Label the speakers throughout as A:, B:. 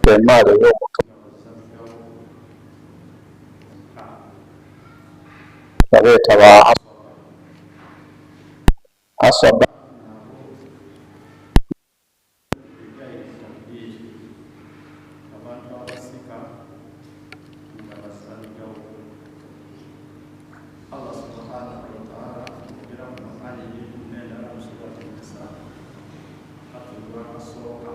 A: Emaali ey'omuntu babeeta ba asaba.
B: Abantu abasika nga basaliddewo Allah subhanahu wataala ayogera mu Qur'ani n'endala mu Surati Nisa katundu akasooka,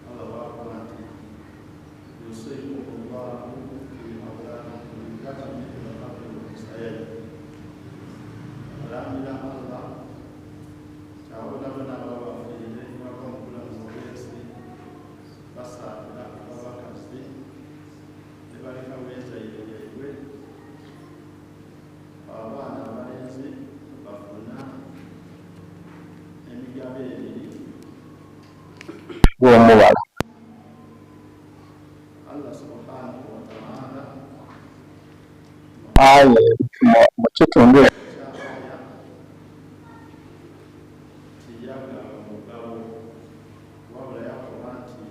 B: Allah bw'akola nti yusikum llahu fi auladikum lizzakari mithlu hazzil unsayayn, alamira Allah kyabonabona baba bafiire bava mu bulamu obwensi basaabira abakazi ne balekawo enzaire yaibwe, abaana abalenzi bafuna emigabo ebiri
A: gw'omubala.
B: Allah subhanahu wataala
A: Aye mu kitundu
B: kya aya tiyagaba mugabo, wabula yakoba nti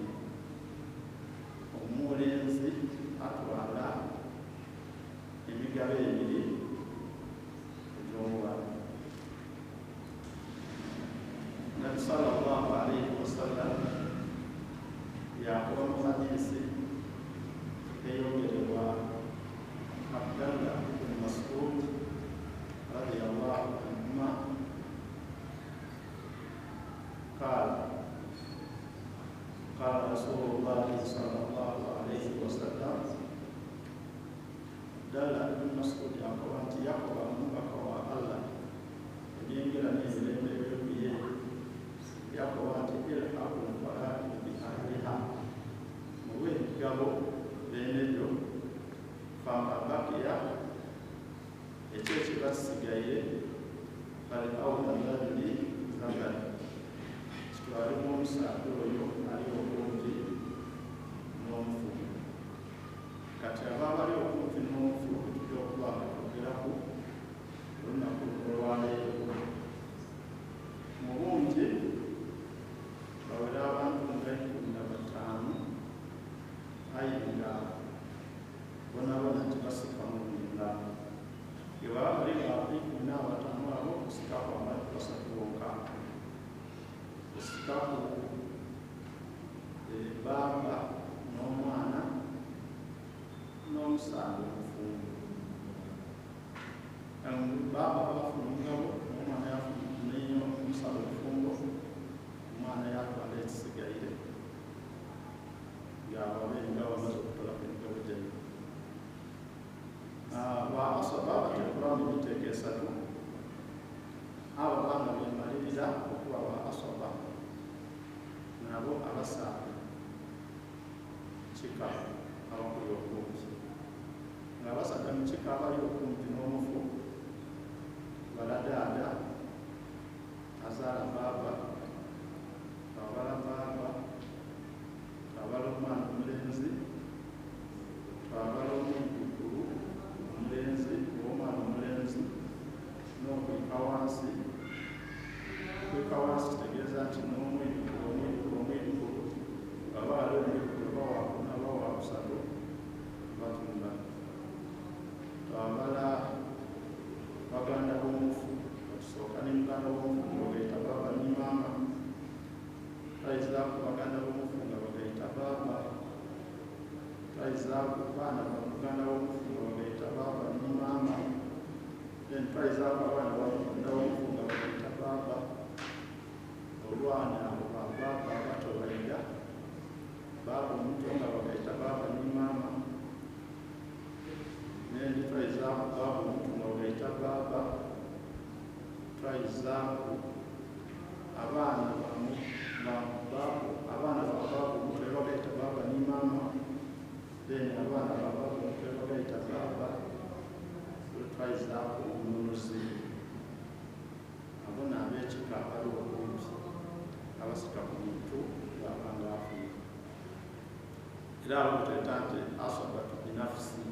B: omulenzi atwala emigabo ebiri egy'omuwala. Nabi sallallahu alaihi wasallam yakoba mu hadisi eyogerebwa Abdallah ibn Mas'ud radiyallahu anhuma qala qala Rasulullahi sallallahu alaihi wasallam. Abdallah ibn Mas'ud yakoba nti yakoba omubaka wa Allah ebyengera n'emirembe ebyokuye, yakoba nti ilhaqu lfaraidi bi ahliha, muwe emigabo beenejo, fama bakiya, ekyo ekiba kisigaire, fali aula rajuli zakari, kitwalemu omusaadha oyo ali okumpi n'omufu. Kati aba abali okumpi n'omufu tujja okuba nga twogeraku olunaku olwaleero. Mu bungi bawera abantu nga 15, aye nga bonabona tibasikamu mulala. Bwe baba bali 15 abo kusikaku abantu basatu bokka, kusikaku baaba n'omwana n'omusaadha omufumbo. Baaba bafuna omugabo, n'omwana yafuna, n'omusaadha omufumbo, omwana yatwala ekisigaire ng'abo ab'emigabo bamaze okutolaku emigabo gyaibwe. Ba asaba bateekeramu emiteeko esatu. Abo abaana bemalirira okuba ba asaba nabo abasaadha kika abakuli okumpi, ng'abasaadha mu kika abali okumpi n'omufu baladaada azaala baaba, twabala baaba, twabala omwana omulenzi, twabala omwidukulu omulenzi ow'omwana omulenzi, n'okwika wansi. Okwika wansi kitegeeza nti n'omwidukulu, omwidukulu, omwidukulu, baba ali omwidukulu oba wakuna oba wakusatu batunda. Twabala baganda b'omufu, otusooka ne muganda w'omufu nga bagaita baaba ni maama, twayizaaku baganda b'omufu nga bagaita baaba, twayizaaku baana ba muganda w'omufu nga bagaita baaba ni maama, then twayizaaku abaana ba muganda w'omufu nga bagaita baaba. Olwana abo ba baaba abato baida baaba omuto nga bagaita baaba ni maama, nendi twayizaaku baaba omuto nga bagaita baaba, twayizaaku abaana baaba, abaana ba baaba omuto bagaita baaba ni maama, then abaana ba baaba omuto bagaita baaba, twayizaaku omununuzi. Abo n'ab'ekika abali okumpi abasika ku muntu bw'aba nga afiire. Era abo betweta nti asabatu binafusi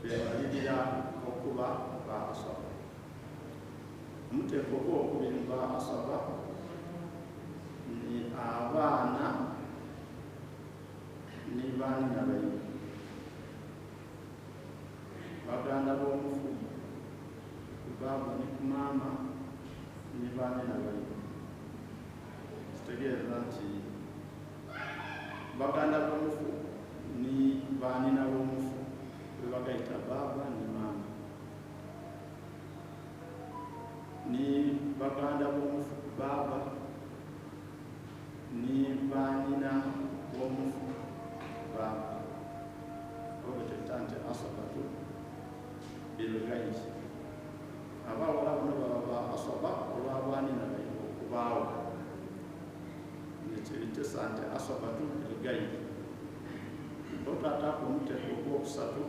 B: bemalirira okuba ba asaba. Omuteeko ogwokubiri ba asaba ni abaana bannyina baibwe. Baganda b'omufu ku baaba ne ku maama ni bannyina baibwe. Kitegeeza nti baganda b'omufu ni bannyina b'omufu be bagayita baaba ni maama. Ni baganda b'omufu ku baaba ni bannyina b'omufu baaba. Abo be tuyita nti asabatu bilghairi. Abawala bano baba ba asaba olw'abannyina baibwe okubaawo. Nekibitesa nti asabatu bilghairi. Otataako omuteeko ogwokusatu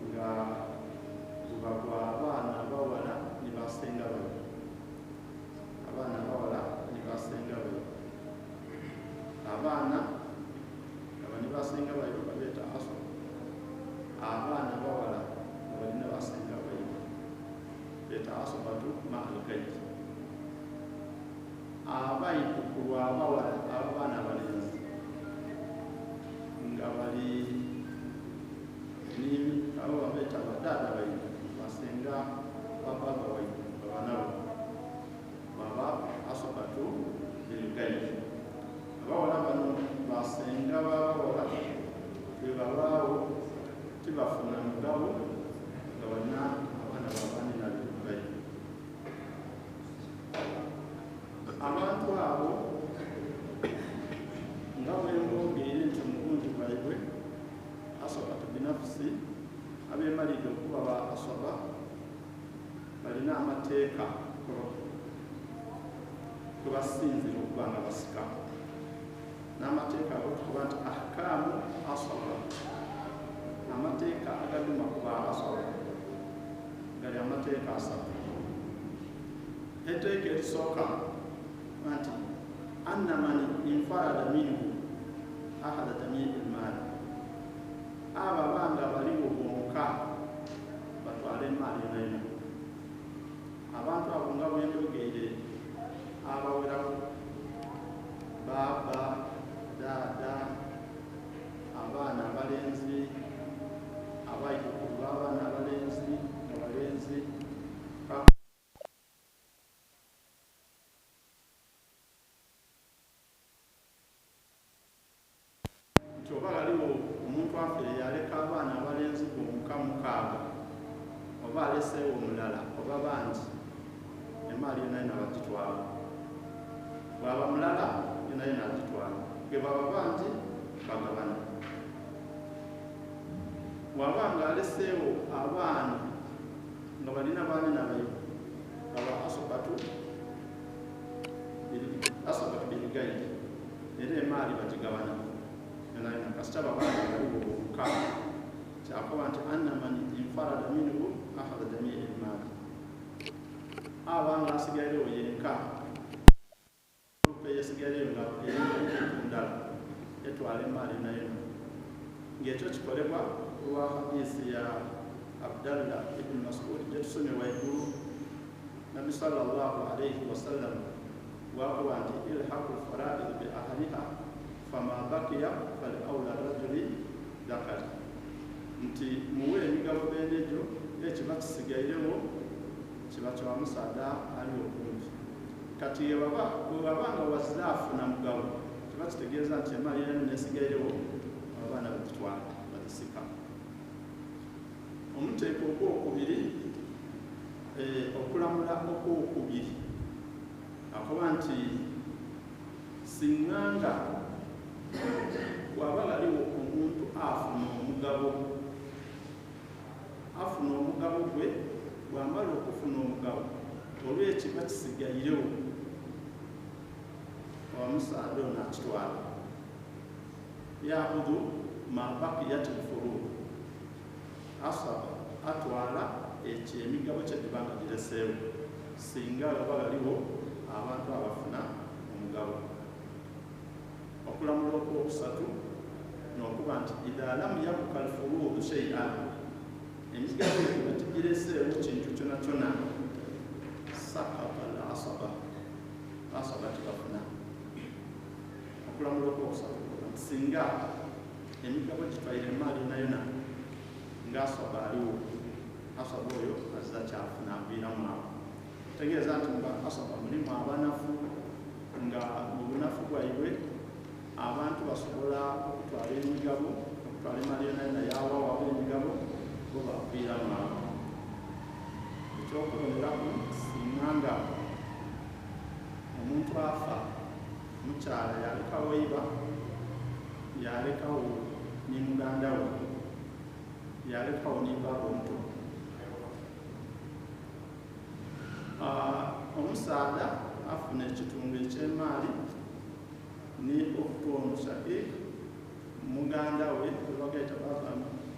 B: nga guba gwa abaana abawala ni basenga baibwe. Abaana abawala ni basenga baibwe. Abaana aba ni basenga baibwe babeeta asaba. Abaana abawala nga balina basenga baibwe beeta asabatu ma'al ghairi. Abaidukulu abawala abaana abalenzi nga bali ni abo babeeta badaada baibwe basenga babaaba baibwe baba nabo baba asabatu bilghairi. Abawala bano basenga babawala bwe babaawo tibafuna mugabo nga balina abaana babannyina baibwe. Abantu abo nga bwe mbogeire nti omulundi gwaibwe asabatu binafusi abeemalidde okuba ba asaba balina amateeka kwe basinzira okuba nga basika. N'amateeka ago tukuba nti ahkaamu asaba, amateeka agaduma ku ba asaba gali amateeka asatu. Etteeka erisooka nti anna man infarada minhu akhadha jamii al-maali, abo abanga baliwo bonka batwala emaali yonayona. Abantu abo nga bwe njogeire abawerako baaba, daada, abaana abalenzi, abaidukulu b'abaana abalenzi nga balenzi, nti oba waliwo omuntu afiire yaleka abaana abalenzi bonka mukaaga oba aleseewo omulala oba bangi, emaali yonayona bagitwala. Bw'aba mulala yonayona agitwala, bwe baba bangi bagabana. Bw'aba nga aleseewo abaana nga balina bannyina baibwe baba asabatu bilghairi, era emaali bagigabana yonayona kasita babaana baliwo bonka. Kyakoba nti anna man infarada minhu akhadha jamii al-maali, aba nga asigairewo yenka eyesigaireyo nga eri ndala etwala emaali yonayona. Ng'ekyo kikolebwa olwa hadiisi ya Abdallah ibn Mas'ud gye tusomye waggulu. Nabbi sallallahu alayhi wasallam bw'akoba nti ilhaqu lfaraid bi ahliha fama baqiya fali aula rajuli dhakari, nti muwe emigabo beene gyo ekiba kisigairewo kiba kya musaadha ali okumpi. Kati bwe baba nga wazira afuna mugabo kiba kitegeeza nti emaali yonna nesigairewo abaana bagitwala bagisika. Omuteeko ogwokubiri, okulamula okwokubiri akoba nti singanga bw'aba waliwo omuntu afuna omugabo, afuna omugabo gwe, bw'amala okufuna omugabo olw'ekiba kisigairewo omusaadha ono akitwala, yakhudhu ma baqiyat al-furud, asaba atwala ekyo emigabo kye giba nga gireseewo singa baba baliwo abantu abafuna omugabo. Okulamula okwokusatu n'okuba nti idha lam yabqa al-furud shay'an, emigabo egyo tegireseewo kintu kyona kyona, sakata al-asaba, asaba tebafuna. Okulamula okwokusatu singa Emigabo gitwaire emaali yonayona nga asaba aliwo. Asaba oyo azza kyafuna aviiramu awo, tegeeza nti muba asaba mulimu abanafu, nga mu bunafu bwaibwe abantu basobola okutwala emigabo, okutwala emaali yonayona yawawawo emigabo, bo baviiramu awo. Ekyokuboneraku, singa nga omuntu afa, mukyala yalekawo iba, yalekawo ni muganda we, yalekawo ni baaba omuto. Omusaadha afuna ekitundu eky'emaali ni okutu ono shaqiq, muganda we webagaita baaba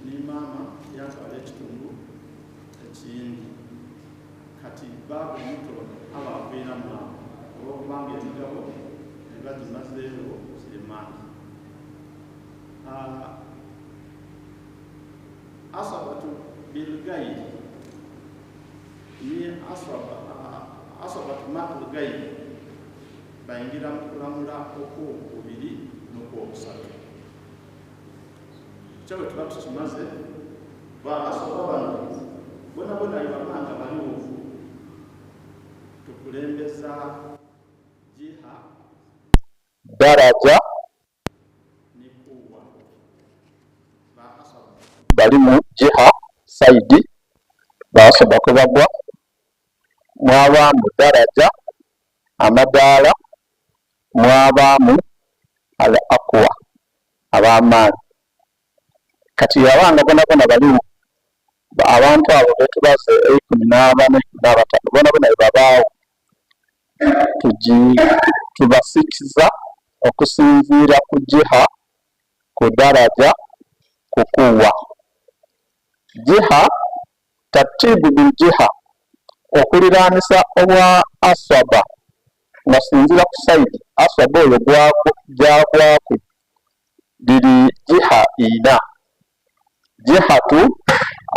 B: ni maama yatwala ekitundu ekindi. Kati baaba omuto aba aviiramu awo olwokubanga emigabo eba gimazeewo emaali. Asabatu bilgairi ni asabatu ma'al gairi bayingira mu kulamula okwokubiri n'okwokusatu. Kyo bwe tuba tukimaze, baasaba bano bona bona ibabanga baliwo, tukulembeza jiha,
A: daraja
B: ni kuwa ba asaba.
A: Bali mu jiha, saidi basoba kwe bagwa, mwabaamu daraja, amadaala, mwabaamu al aqwa, ab'amaanyi. Kati abanga bonabona baliwo, abantu abo betubaze 14, 15, bonabona bebabaawo, tubasikiza okusinziira ku jiha, ku daraja, ku kuwa. Jiha, tartibu bil jiha, okuliranisa obwa asaba nga sinzira ku saidi asaba oyo gyagwaku, liri jiha ina: jihatu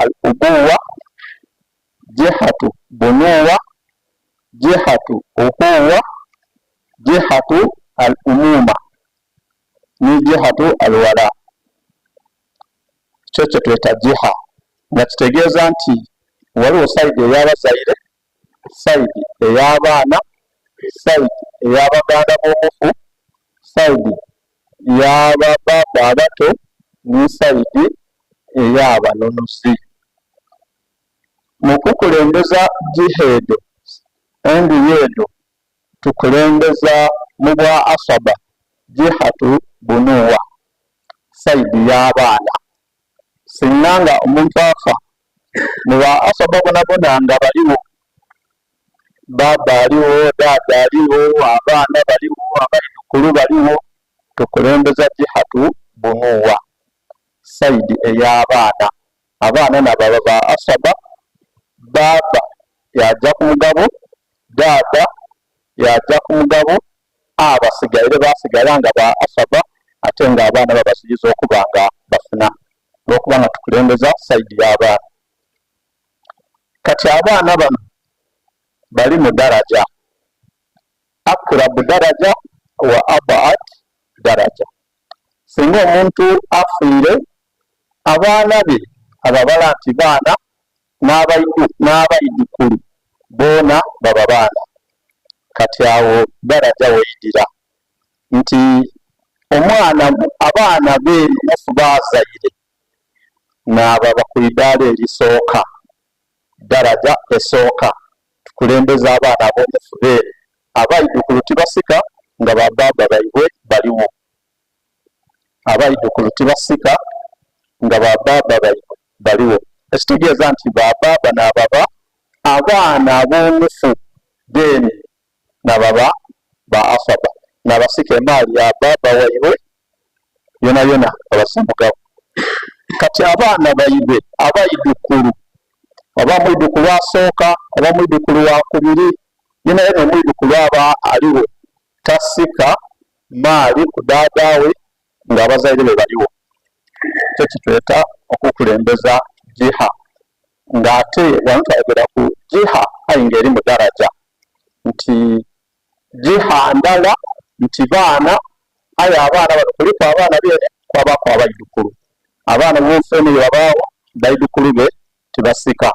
A: al ubuwa, jihatu bunuwa, jihatu uhuwa, jihatu al umuma ni jihatu al wala. Kyo kyetweta jiha, nga kitegeeza nti waliwo saidi ey'abazaire, saidi ey'abaana, saidi ey'abaganda b'omufu, saidi y'ababaaba abato ni saidi ey'abanunuzi. Mu kukulembeza jiha edo, enduyi edo, tukulembeza mu bwa asaba jihatu bunuwa, saidi y'abaana. Singa nga omuntu afa, mu ba asaba bonabona nga baliwo, baaba aliwo, daada aliwo, abaana baliwo, abaidukulu baliwo, tukulembeza jihatu bunuwa, saidi ey'abaana. Abaana nabo ba asaba. Baaba yaja ku mugabo, daada yaja ku mugabo, abasigaire basigala nga ba asaba, ate nga abaana babasigiza okuba nga bafuna, olwokuba nga tukulembeza saidi y'abaana. Kati abaana bano bali mu daraja akrabu daraja wa abad daraja. Singa omuntu afiire, abaana be ababala nti baana, n'abaidukulu boona baba baana. Kati awo daraja weidira nti omwana, abaana be mufu bazaire n'ababa ku idaala erisooka, daraja esooka. Tukulembeza abaana ab'omufu beene, abaidukulu tibasika nga ba baaba baibwe baliwo. Abaidukulu tibasika nga ba baaba baibwe baliwo, ekitegeeza nti ba baaba n'ababa abaana ab'omufu beene nababa ba asaba, nabasika emaali ya baaba waibwe yonayona, babasa mugabo. Kati abaana baibwe abaidukulu, oba mwidukulu asooka oba mwidukulu wakubiri, yenayena omwidukulu aba aliwo tasika maali ku daada we nga abazaire be baliwo. Kyo kitweta okukulembeza jiha, ng'ate wano twayogera ku jiha aye ng'eri mu daraja, nti jiha ndala nti baana, aye abaana bano kuliku abaana beene kwabaku. abaidhukulu. Abaana b'omufu eno bwe babaagho, baidhukulu be tibasika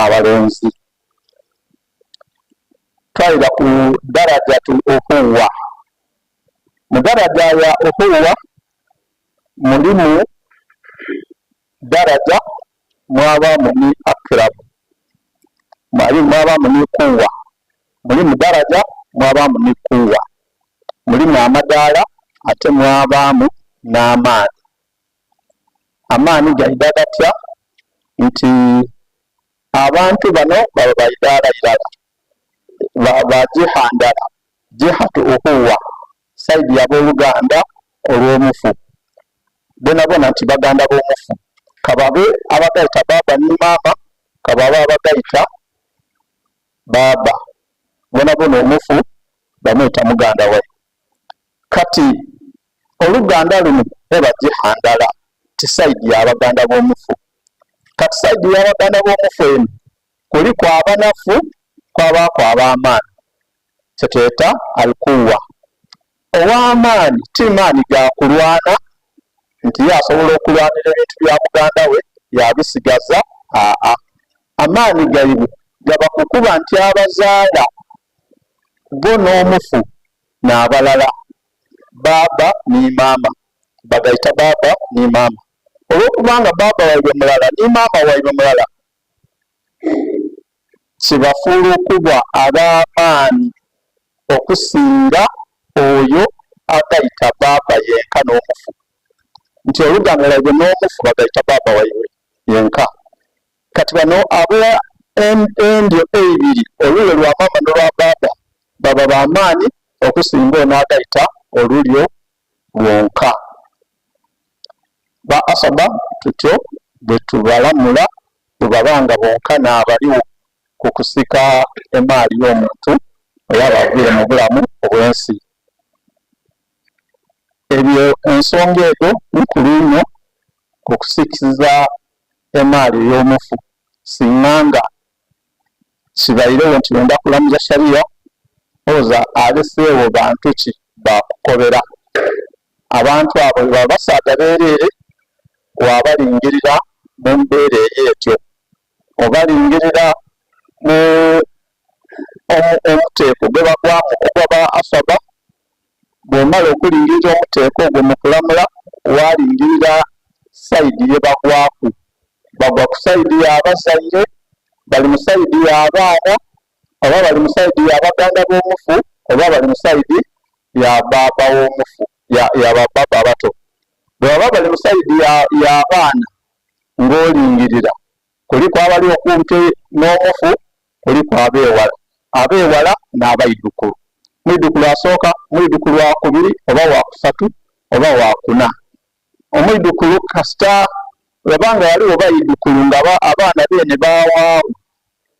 A: abalenzi. Twaira ku darajatul ukhuwa. Mu daraja ya ukhuwa mulimu daraja mwabaamu ni akrabu, mwabaamu ni kuwa. Mulimu daraja mwabaamu ni kuwa. Mulimu amadaala ate mwabaamu n'amaani. Amaani gaidha gatya? Nti abantu bano baba ba idaala irala, ba jiha ndala, jihatu ukhuwa, sayidi ya boluganda olw'omufu. Bonabona nti baganda b'omufu, ka babe abagaita baaba ni maama, ka babe abagaita baaba, bonabona omufu bamweta muganda waibwe. Kati oluganda luno oba jiha ndala, ti sayidi ya baganda b'omufu. Kati sayidi y'abaganda b'omufu eno kuliku abanafu kwabaaku ab'amaani, kye tweta alquwa. Ow'amaani ti maani ga kulwana nti ye asobola okulwanira ebintu bya muganda we yaabisigaza, aa. Amaani gaibwe gaba ku kuba nti abazaala bo n'omufu n'abalala, baaba ni maama, bagaita baaba ni maama. Olw'okuba nga baaba waibwe mulala ni maama waibwe mulala, kibafuula okuba ab'amaani okusinga oyo agaita baaba yenka n'omufu. Nti oluganda lwaibwe n'omufu bagaita baaba waibwe yenka. Kati bano abo endyo eibiri, olulyo lwa maama n'olwa baaba, baba ba maani okusinga ono agaita olulyo lwonka. Ba asaba tutyo bwe tubalamula bwe baba nga bonka n'abaligho ku kusika emaali y'omuntu oyo aba aviire mu bulamu obw'ensi. Ebyo ensonga edho nkulu inho ku kusikiza emaali ey'omufu singa nga Kibairegho nti wenda kulamuza Sharia, oza aleseegho bantu ki ba kukobera? Abantu abo bwebaba basaadha beereere, waabalingirira mu mbeera eyo etyo. Obalingirira mu omuteeko gwe bagwamu ogwa ba asaba. Bw'omala okulingirira omuteeko ogwo mu kulamula, waalingirira sayidi ye bagwaku. Bagwa ku sayidi ya bazaire, bali mu sayidi ya baana, oba bali mu sayidi ya baganda b'omufu, oba bali mu sayidi ya baaba w'omufu, ya, ya babaaba abato. Bwe baba bali mu sayidi ya, ya baana, ng'olingirira kuliku abali okumpi n'omufu, kuliku ab'ewala. Ab'ewala n'abaidhukulu. Mwidhukulu asooka, mwidhukulu wa kubiri, oba wa kusatu, oba wa kuna. Omwidhukulu kasita ghaba nga ghaligho baidhukulu nga abaana beene baawaagho,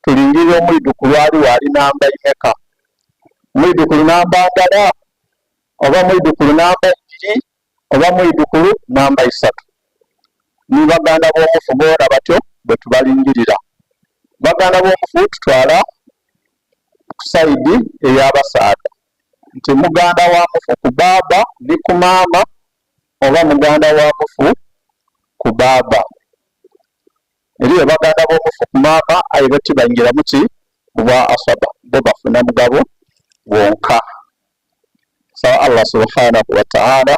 A: tulingirira omwidhukulu aligho ali namba imeka? Mwidhukulu namba ndala, oba mwidhukulu namba ibiri, oba mwidhukulu namba isatu. Ni baganda b'omufu boona batyo bwe tubalingirira. Baganda b'omufu tutwala ku sayidi ey'abasaadha nti muganda wa mufu ku baaba ni ku maama oba muganda wa mufu ku baaba. Eriyo baganda b'omufu ku maama aye bo tibaingira mu ki? Mu bwa asaba, bo bafuna mugabo gwonka. Nsaba Allah subhanahu wa ta'ala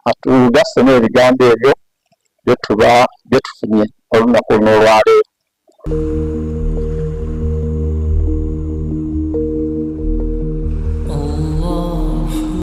A: atugase n'ebigambo ebyo byetuba byetufunye olunaku luno olwaleero.